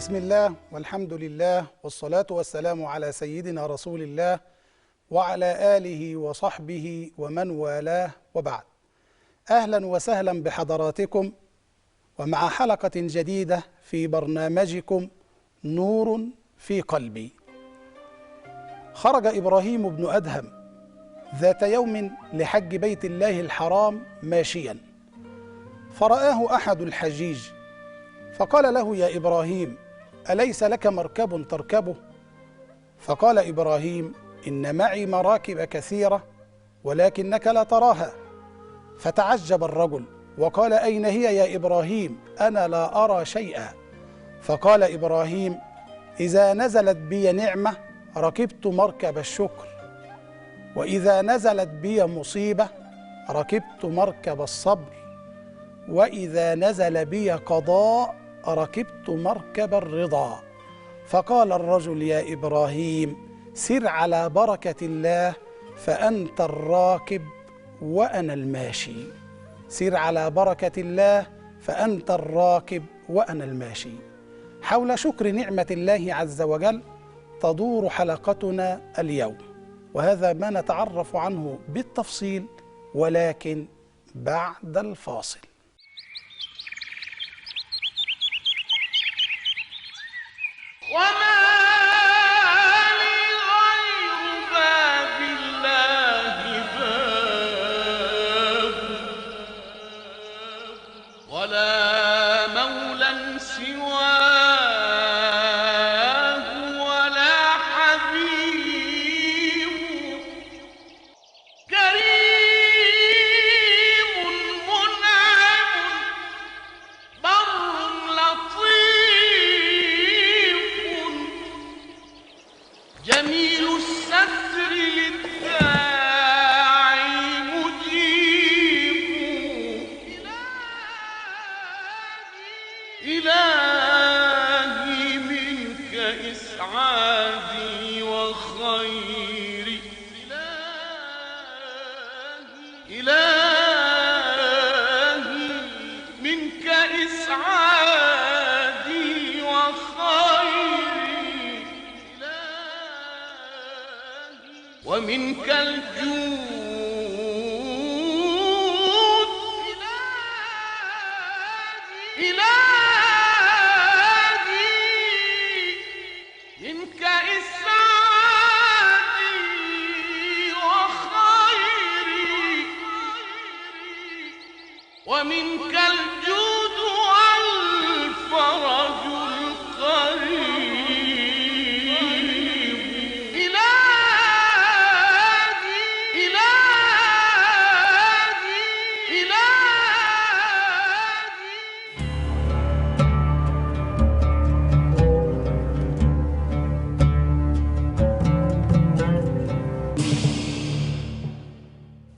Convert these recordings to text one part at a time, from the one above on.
بسم الله والحمد لله والصلاة والسلام على سيدنا رسول الله وعلى آله وصحبه ومن والاه، وبعد. أهلا وسهلا بحضراتكم ومع حلقة جديدة في برنامجكم نور في قلبي. خرج إبراهيم بن أدهم ذات يوم لحج بيت الله الحرام ماشيا، فرآه أحد الحجيج فقال له: يا إبراهيم، أليس لك مركب تركبه؟ فقال إبراهيم: إن معي مراكب كثيرة ولكنك لا تراها. فتعجب الرجل وقال: أين هي يا إبراهيم؟ أنا لا أرى شيئا. فقال إبراهيم: إذا نزلت بي نعمة ركبت مركب الشكر، وإذا نزلت بي مصيبة ركبت مركب الصبر، وإذا نزل بي قضاء ركبت مركب الرضا. فقال الرجل: يا إبراهيم، سر على بركة الله، فأنت الراكب وأنا الماشي. سر على بركة الله، فأنت الراكب وأنا الماشي. حول شكر نعمة الله عز وجل تدور حلقتنا اليوم، وهذا ما نتعرف عنه بالتفصيل ولكن بعد الفاصل. وما لي غير باب الله باب، ولا مولى سواه ولا حبيب، كريم منعم بر لطيف، جميل الستر للداعي مجيب. إلهي منك إسعادي وخيري، إلهي منك إسعادي وخيري، ومنك الجود، إلهي منك إسعادي وخيري، ومنك الجود والفرج القريب.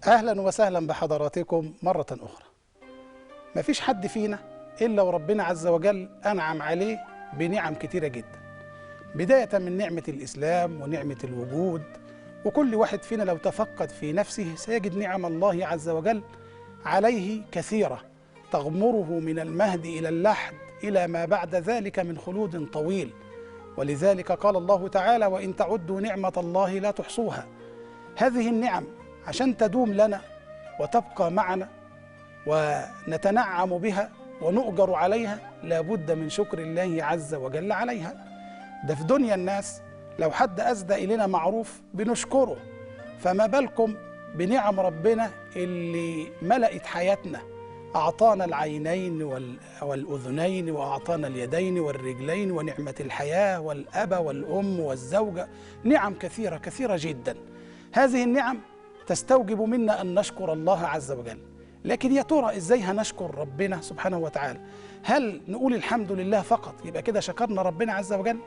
أهلا وسهلا بحضراتكم مرة أخرى. مفيش حد فينا إلا وربنا عز وجل أنعم عليه بنعم كتيرة جدا، بداية من نعمة الإسلام ونعمة الوجود. وكل واحد فينا لو تفقد في نفسه سيجد نعم الله عز وجل عليه كثيرة، تغمره من المهد إلى اللحد إلى ما بعد ذلك من خلود طويل. ولذلك قال الله تعالى: وإن تعدوا نعمة الله لا تحصوها. هذه النعم عشان تدوم لنا وتبقى معنا ونتنعم بها ونؤجر عليها لابد من شكر الله عز وجل عليها. ده في دنيا الناس لو حد أسدى إلينا معروف بنشكره، فما بالكم بنعم ربنا اللي ملأت حياتنا، أعطانا العينين والأذنين، وأعطانا اليدين والرجلين، ونعمة الحياة والأب والأم والزوجة. نعم كثيرة كثيرة جدا. هذه النعم تستوجب منا أن نشكر الله عز وجل. لكن يا ترى إزاي هنشكر ربنا سبحانه وتعالى؟ هل نقول الحمد لله فقط يبقى كده شكرنا ربنا عز وجل؟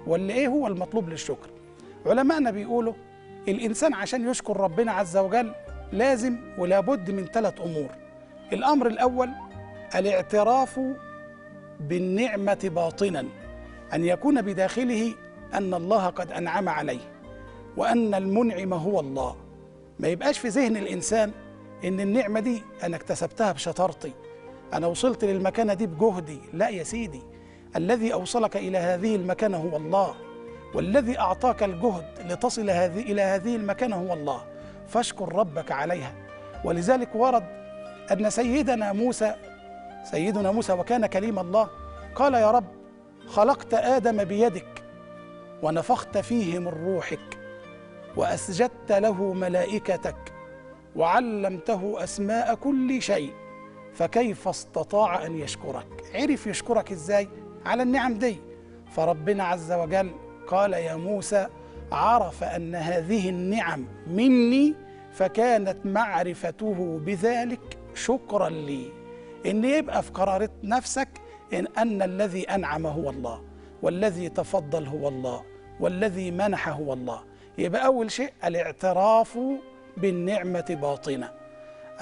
ولا إيه هو المطلوب للشكر؟ علماءنا بيقولوا الإنسان عشان يشكر ربنا عز وجل لازم ولا بد من 3 أمور. الأمر الأول الاعتراف بالنعمة باطنا، أن يكون بداخله أن الله قد أنعم عليه وأن المنعم هو الله. ما يبقاش في ذهن الإنسان إن النعمة دي أنا اكتسبتها بشطارتي، أنا وصلت للمكانة دي بجهدي. لا يا سيدي، الذي أوصلك إلى هذه المكانة هو الله، والذي أعطاك الجهد لتصل إلى هذه المكانة هو الله، فاشكر ربك عليها. ولذلك ورد أن سيدنا موسى وكان كليم الله قال: يا رب، خلقت آدم بيدك ونفخت فيه من روحك وأسجدت له ملائكتك وعلمته أسماء كل شيء، فكيف استطاع أن يشكرك؟ عرف يشكرك إزاي؟ على النعم دي. فربنا عز وجل قال: يا موسى، عرف أن هذه النعم مني، فكانت معرفته بذلك شكرا لي. إن يبقى في قرارة نفسك أن الذي أنعم هو الله، والذي تفضل هو الله، والذي منح هو الله. يبقى أول شيء الاعتراف بالنعمة باطنة.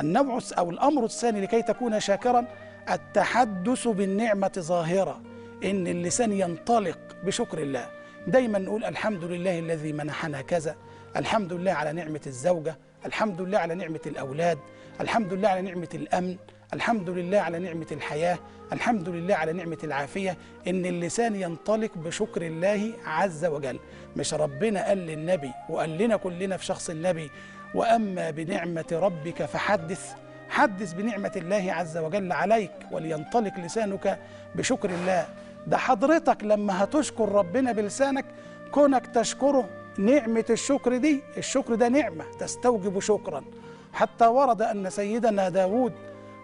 النوع أو الأمر الثاني لكي تكون شاكرا التحدث بالنعمة ظاهرة، إن اللسان ينطلق بشكر الله. دايما نقول: الحمد لله الذي منحنا كذا، الحمد لله على نعمة الزوجة، الحمد لله على نعمة الأولاد، الحمد لله على نعمة الأمن، الحمد لله على نعمة الحياة، الحمد لله على نعمة العافية. إن اللسان ينطلق بشكر الله عز وجل. مش ربنا قال للنبي وقال لنا كلنا في شخص النبي: وأما بنعمة ربك فحدث. حدث بنعمة الله عز وجل عليك، ولينطلق لسانك بشكر الله. ده حضرتك لما هتشكر ربنا بلسانك، كونك تشكره، نعمة الشكر دي، الشكر ده نعمة تستوجب شكرا. حتى ورد أن سيدنا داود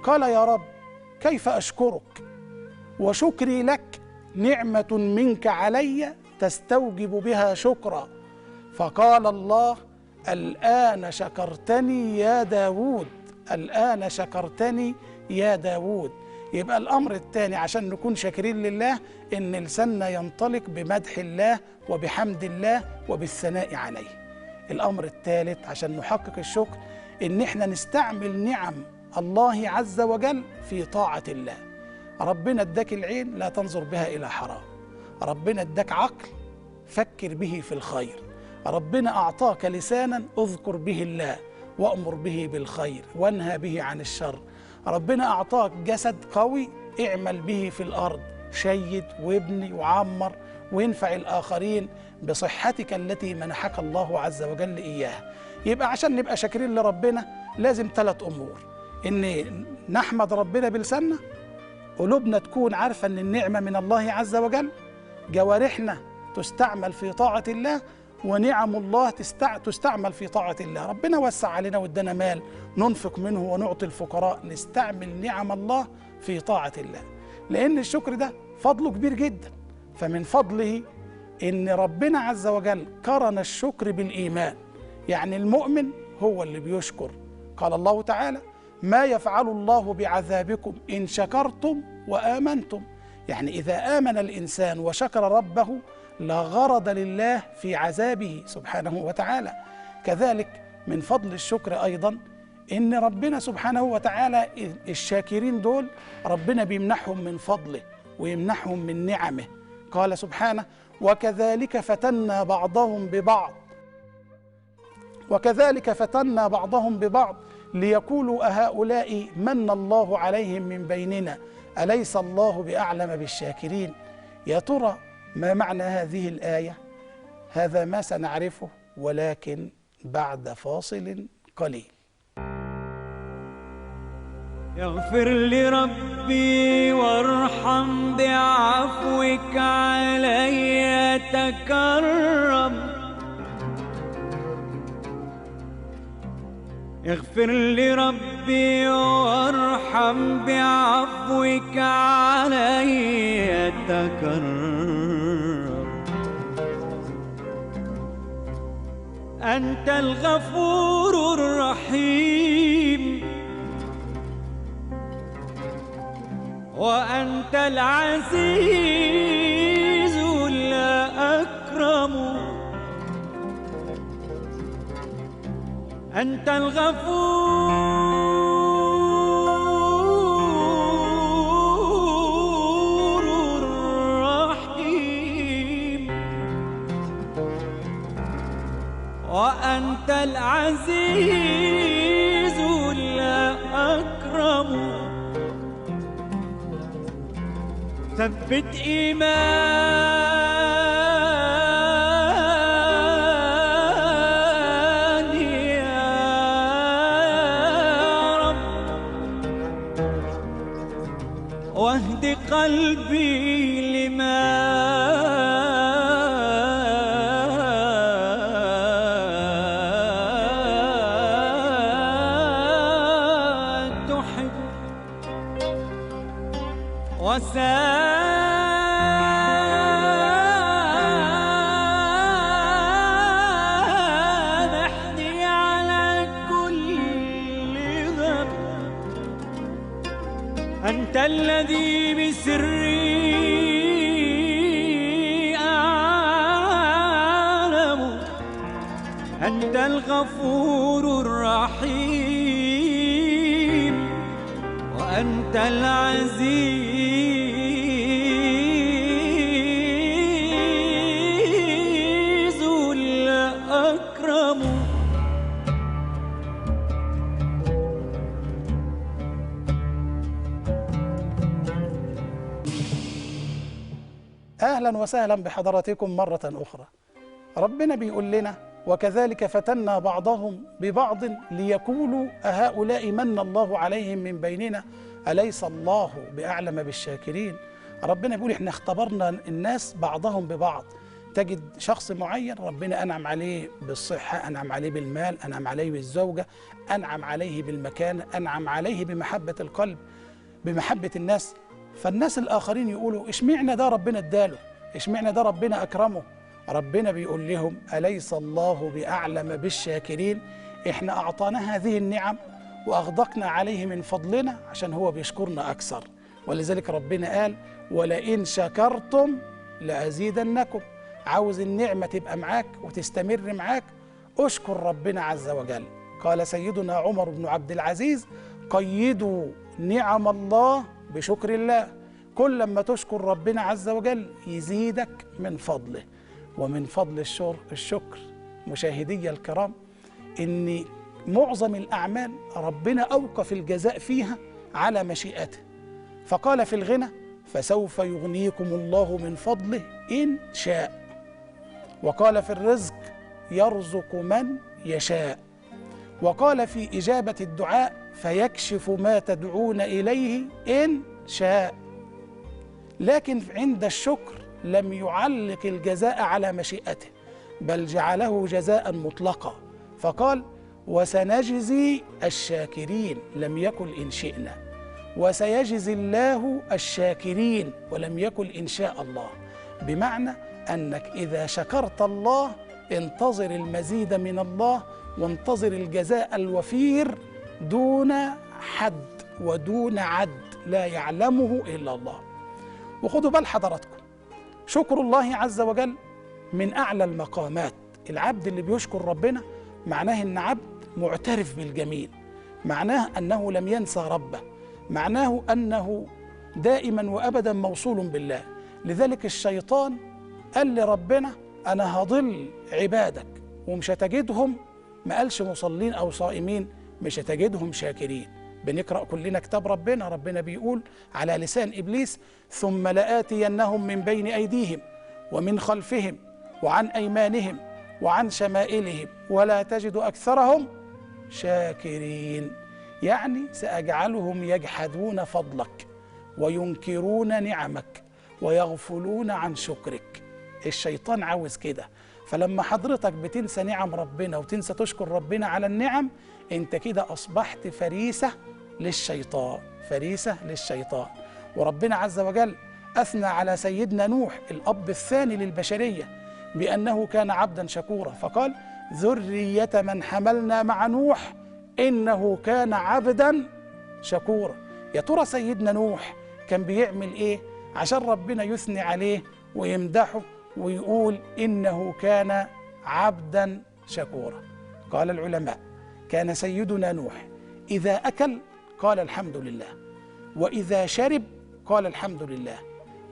قال: يا رب، كيف أشكرك وشكري لك نعمة منك علي تستوجب بها شكرا. فقال الله: الآن شكرتني يا داود، الآن شكرتني يا داود. يبقى الأمر الثاني عشان نكون شاكرين لله إن لساننا ينطلق بمدح الله وبحمد الله وبالثناء عليه. الأمر الثالث عشان نحقق الشكر إن احنا نستعمل نعم الله عز وجل في طاعة الله. ربنا اداك العين لا تنظر بها إلى حرام، ربنا اداك عقل فكر به في الخير، ربنا أعطاك لسانا اذكر به الله وأمر به بالخير وانهى به عن الشر، ربنا أعطاك جسد قوي اعمل به في الأرض، شيد وابني وعمر وينفع الآخرين بصحتك التي منحك الله عز وجل إياها. يبقى عشان نبقى شاكرين لربنا لازم 3 أمور: إن نحمد ربنا بلساننا، قلوبنا تكون عارفة أن النعمة من الله عز وجل، جوارحنا تستعمل في طاعة الله، ونعم الله تستعمل في طاعة الله. ربنا وسع علينا وادانا مال ننفق منه ونعطي الفقراء، نستعمل نعم الله في طاعة الله، لأن الشكر ده فضله كبير جدا. فمن فضله إن ربنا عز وجل قرن الشكر بالإيمان، يعني المؤمن هو اللي بيشكر. قال الله تعالى: ما يفعل الله بعذابكم إن شكرتم وآمنتم. يعني إذا آمن الإنسان وشكر ربه لا غرض لله في عذابه سبحانه وتعالى. كذلك من فضل الشكر أيضا إن ربنا سبحانه وتعالى الشاكرين دول ربنا بيمنحهم من فضله ويمنحهم من نعمه. قال سبحانه: وكذلك فتنا بعضهم ببعض ليقولوا أهؤلاء من الله عليهم من بيننا أليس الله بأعلم بالشاكرين. يا ترى ما معنى هذه الآية؟ هذا ما سنعرفه ولكن بعد فاصل قليل. يغفر لي ربي وارحم بعفوك علي تكرم، اغفر لي ربي وارحم بعفوك علي تكرم، أنت الغفور الرحيم وأنت العزيز الأكرم، أنت الغفور الرحيم وأنت العزيز الأكرم، ثبت إيماني يا رب، واهد قلبي لما تحب، وسامحني على كل ذنب. أنت الذي بسري أعلم، أنت الغفور الرحيم، وأنت العزيز الأكرم. أهلا وسهلا بحضراتكم مرة أخرى. ربنا بيقول لنا: وكذلك فتنا بعضهم ببعض ليقولوا أهؤلاء من الله عليهم من بيننا أليس الله بأعلم بالشاكرين. ربنا بيقول إحنا اختبرنا الناس بعضهم ببعض. تجد شخص معين ربنا أنعم عليه بالصحة، أنعم عليه بالمال، أنعم عليه بالزوجة، أنعم عليه بالمكان، أنعم عليه بمحبة القلب، بمحبة الناس. فالناس الآخرين يقولوا: إشمعنا ده ربنا اداله، إشمعنا ده ربنا أكرمه. ربنا بيقول لهم: أليس الله بأعلم بالشاكرين. إحنا أعطانا هذه النعم وأغدقنا عليه من فضلنا عشان هو بيشكرنا أكثر. ولذلك ربنا قال: ولئن شكرتم لأزيدنكم. عاوز النعمة تبقى معاك وتستمر معاك، أشكر ربنا عز وجل. قال سيدنا عمر بن عبد العزيز: قيدوا نعم الله بشكر الله. كل لما تشكر ربنا عز وجل يزيدك من فضله. ومن فضل الشكر مشاهدي الكرام إن معظم الأعمال ربنا أوقف الجزاء فيها على مشيئته. فقال في الغنى: فسوف يغنيكم الله من فضله إن شاء. وقال في الرزق: يرزق من يشاء. وقال في إجابة الدعاء: فيكشف ما تدعون إليه إن شاء. لكن عند الشكر لم يعلق الجزاء على مشيئته، بل جعله جزاء مطلقا، فقال: وسنجزي الشاكرين، لم يقل إن شئنا. وسيجزي الله الشاكرين، ولم يقل إن شاء الله. بمعنى أنك إذا شكرت الله انتظر المزيد من الله، وانتظر الجزاء الوفير دون حد ودون عد لا يعلمه إلا الله. وخدوا بال حضراتكم، شكر الله عز وجل من أعلى المقامات. العبد اللي بيشكر ربنا معناه إن عبد معترف بالجميل، معناه أنه لم ينسى ربه، معناه أنه دائما وأبدا موصول بالله. لذلك الشيطان قال لربنا: أنا هضل عبادك ومش هتجدهم، ما قالش مصلين أو صائمين، مش هتجدهم شاكرين. بنقرأ كلنا كتاب ربنا، ربنا بيقول على لسان إبليس: ثم لآتينهم من بين أيديهم ومن خلفهم وعن أيمانهم وعن شمائلهم ولا تجد أكثرهم شاكرين. يعني سأجعلهم يجحدون فضلك وينكرون نعمك ويغفلون عن شكرك. الشيطان عاوز كده. فلما حضرتك بتنسى نعم ربنا وتنسى تشكر ربنا على النعم، انت كده أصبحت فريسة للشيطان، فريسة للشيطان. وربنا عز وجل أثنى على سيدنا نوح الأب الثاني للبشرية بأنه كان عبدا شكورا، فقال: ذرية من حملنا مع نوح إنه كان عبدا شكورا. يا ترى سيدنا نوح كان بيعمل إيه عشان ربنا يثني عليه ويمدحه ويقول إنه كان عبدا شكورا؟ قال العلماء: كان سيدنا نوح إذا أكل قال الحمد لله، وإذا شرب قال الحمد لله،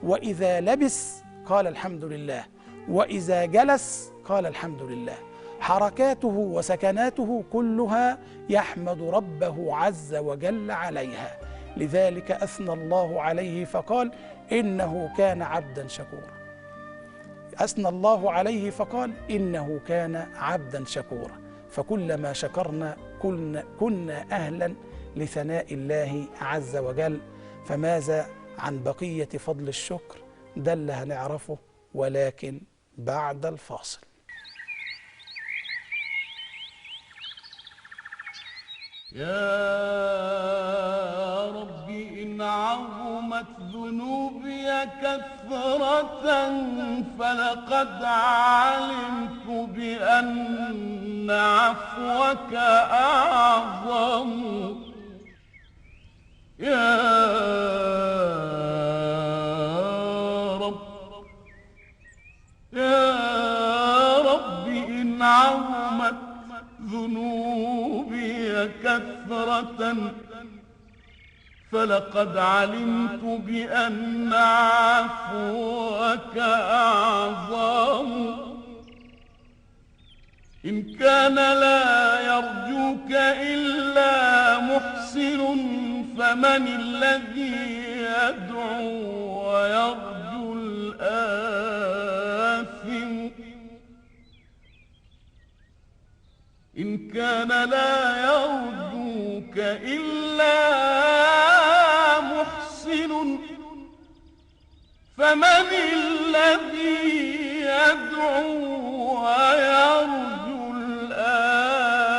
وإذا لبس قال الحمد لله، وإذا جلس قال الحمد لله. حركاته وسكناته كلها يحمد ربه عز وجل عليها. لذلك أثنى الله عليه فقال: إنه كان عبدا شكورا. أثنى الله عليه فقال إنه كان عبدا شكورا. فكلما شكرنا كنا أهلا لثناء الله عز وجل. فماذا عن بقية فضل الشكر؟ ده اللي هنعرفه ولكن بعد الفاصل. يا رب إن عظمت ذنوبي كثرة فلقد علمت بأن عفوك أعظم. يا رب إن عظمت ذنوبي كثرة فلقد علمت بأن عفوك أعظم. إن كان لا يرجوك إلا محسن فمن الذي يدعو ويرجو الآثم. إن كان لا يرجوك إلا محسن فمن الذي يدعو ويرجو الآثم.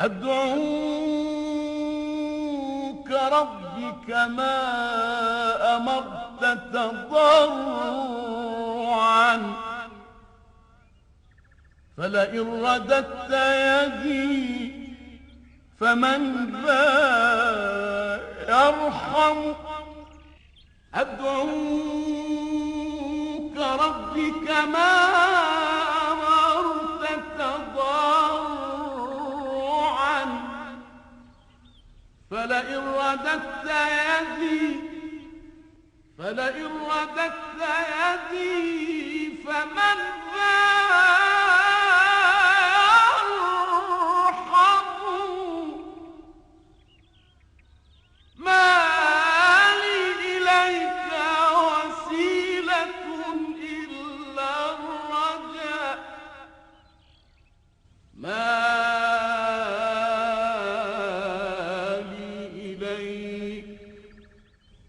أدعوك ربي كما أمرت تضرعا فلئن رددت يدي فمن ذا يرحم. أدعوك ربي كما أمرت تضرعا فلئن رددت يدي فمن ذا ما لي إليك وسيلة إلا الرجاء.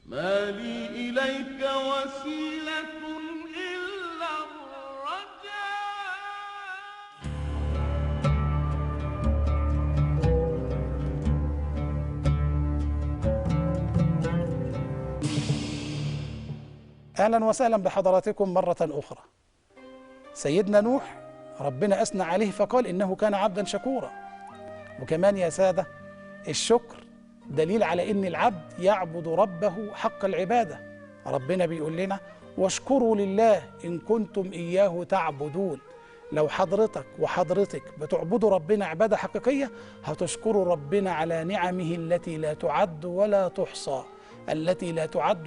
ما لي إليك وسيلة إلا أهلا وسهلا بحضراتكم مرة أخرى. سيدنا نوح ربنا أثنى عليه فقال إنه كان عبدا شكورا. وكمان يا سادة الشكر دليل على إن العبد يعبد ربه حق العبادة. ربنا بيقول لنا واشكروا لله إن كنتم إياه تعبدون. لو حضرتك وحضرتك بتعبدوا ربنا عبادة حقيقية هتشكروا ربنا على نعمه التي لا تعد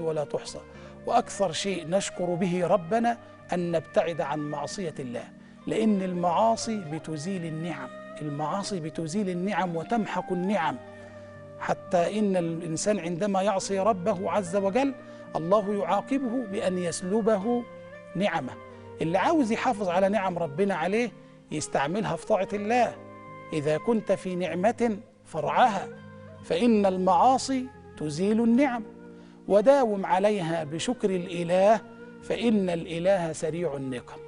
ولا تحصى. وأكثر شيء نشكر به ربنا أن نبتعد عن معصية الله، لأن المعاصي بتزيل النعم وتمحق النعم. حتى إن الإنسان عندما يعصي ربه عز وجل الله يعاقبه بأن يسلبه نعمه. اللي عاوز يحافظ على نعم ربنا عليه يستعملها في طاعة الله. إذا كنت في نعمة فارعها، فإن المعاصي تزيل النعم. وداوم عليها بشكر الإله، فإن الإله سريع النقم.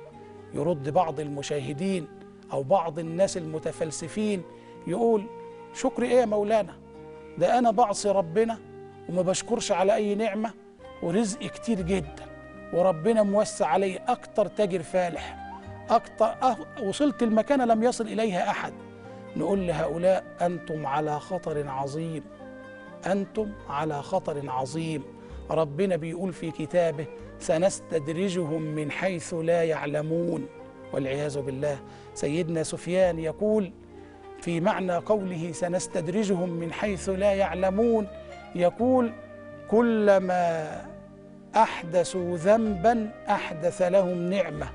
يرد بعض المشاهدين أو بعض الناس المتفلسفين يقول شكر إيه يا مولانا؟ ده أنا بعصي ربنا وما بشكرش على أي نعمة ورزق كتير جدا وربنا موسع علي، أكتر تاجر فالح، وصلت المكانة لم يصل إليها أحد. نقول لهؤلاء أنتم على خطر عظيم. ربنا بيقول في كتابه سنستدرجهم من حيث لا يعلمون، والعياذ بالله. سيدنا سفيان يقول في معنى قوله سنستدرجهم من حيث لا يعلمون، يقول كلما أحدثوا ذنبا أحدث لهم نعمة.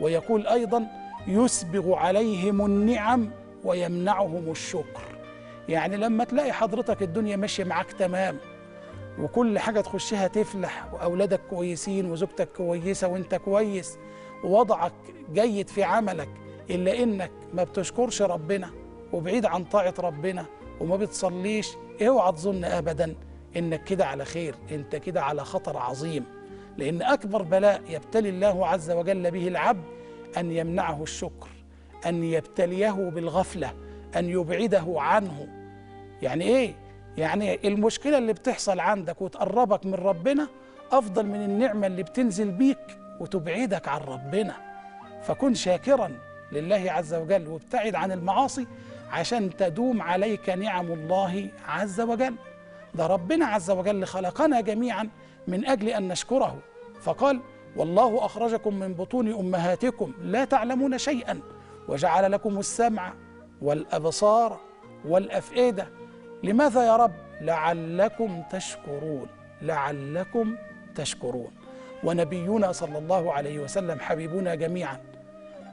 ويقول أيضا يسبغ عليهم النعم ويمنعهم الشكر. يعني لما تلاقي حضرتك الدنيا ماشية معاك تمام وكل حاجة تخشها تفلح، وأولادك كويسين وزوجتك كويسة وانت كويس ووضعك جيد في عملك، إلا إنك ما بتشكرش ربنا وبعيد عن طاعة ربنا وما بتصليش، اوعى تظن أبدا إنك كده على خير، انت كده على خطر عظيم. لأن أكبر بلاء يبتلي الله عز وجل به العبد أن يمنعه الشكر، أن يبتليه بالغفلة، أن يبعده عنه. يعني إيه؟ يعني المشكلة اللي بتحصل عندك وتقربك من ربنا أفضل من النعمة اللي بتنزل بيك وتبعدك عن ربنا. فكن شاكرا لله عز وجل وابتعد عن المعاصي عشان تدوم عليك نعم الله عز وجل. ده ربنا عز وجل خلقنا جميعا من أجل أن نشكره، فقال: والله أخرجكم من بطون أمهاتكم لا تعلمون شيئا وجعل لكم السمع والأبصار والأفئدة. لماذا يا رب؟ لعلكم تشكرون، لعلكم تشكرون. ونبينا صلى الله عليه وسلم حبيبنا جميعا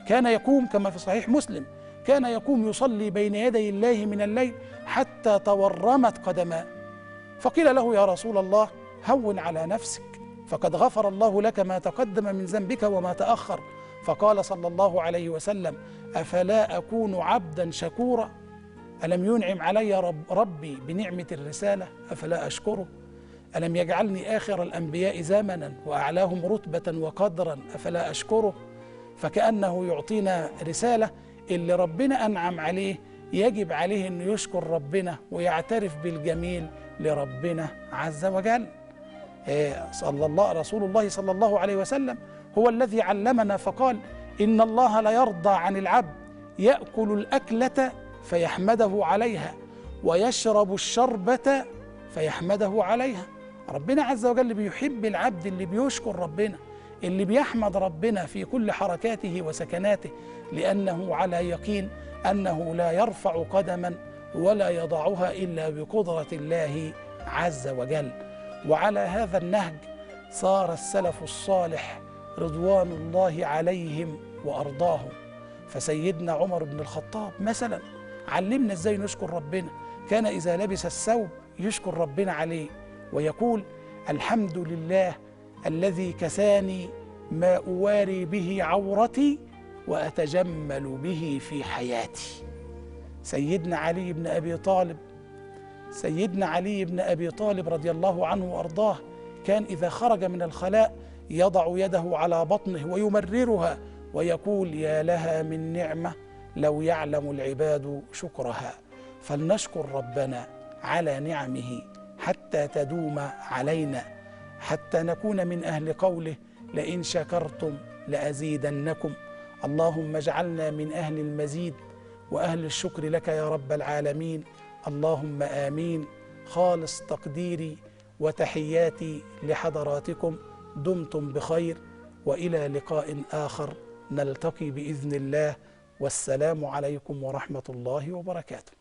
كان يقوم كما في صحيح مسلم، كان يقوم يصلي بين يدي الله من الليل حتى تورمت قدماه، فقيل له: يا رسول الله هون على نفسك فقد غفر الله لك ما تقدم من ذنبك وما تأخر. فقال صلى الله عليه وسلم: أفلا أكون عبدا شكورا؟ ألم ينعم علي ربي بنعمة الرسالة أفلا أشكره؟ ألم يجعلني آخر الأنبياء زمنا وأعلاهم رتبة وقدرا أفلا أشكره؟ فكأنه يعطينا رسالة اللي ربنا أنعم عليه يجب عليه أن يشكر ربنا ويعترف بالجميل لربنا عز وجل. رسول الله صلى الله عليه وسلم هو الذي علمنا فقال: إن الله لا يرضى عن العبد يأكل الأكلة فيحمده عليها ويشرب الشربة فيحمده عليها. ربنا عز وجل بيحب العبد اللي بيشكر ربنا، اللي بيحمد ربنا في كل حركاته وسكناته، لأنه على يقين أنه لا يرفع قدما ولا يضعها إلا بقدرة الله عز وجل. وعلى هذا النهج صار السلف الصالح رضوان الله عليهم وأرضاهم. فسيدنا عمر بن الخطاب مثلا علمنا ازاي نشكر ربنا. كان إذا لبس الثوب يشكر ربنا عليه ويقول: الحمد لله الذي كساني ما أواري به عورتي وأتجمل به في حياتي. سيدنا علي بن أبي طالب رضي الله عنه وأرضاه كان إذا خرج من الخلاء يضع يده على بطنه ويمررها ويقول: يا لها من نعمة لو يعلم العباد شكرها. فلنشكر ربنا على نعمه حتى تدوم علينا، حتى نكون من أهل قوله: لئن شكرتم لأزيدنكم. اللهم اجعلنا من أهل المزيد وأهل الشكر لك يا رب العالمين. اللهم آمين. خالص تقديري وتحياتي لحضراتكم، دمتم بخير، وإلى لقاء آخر نلتقي بإذن الله، والسلام عليكم ورحمة الله وبركاته.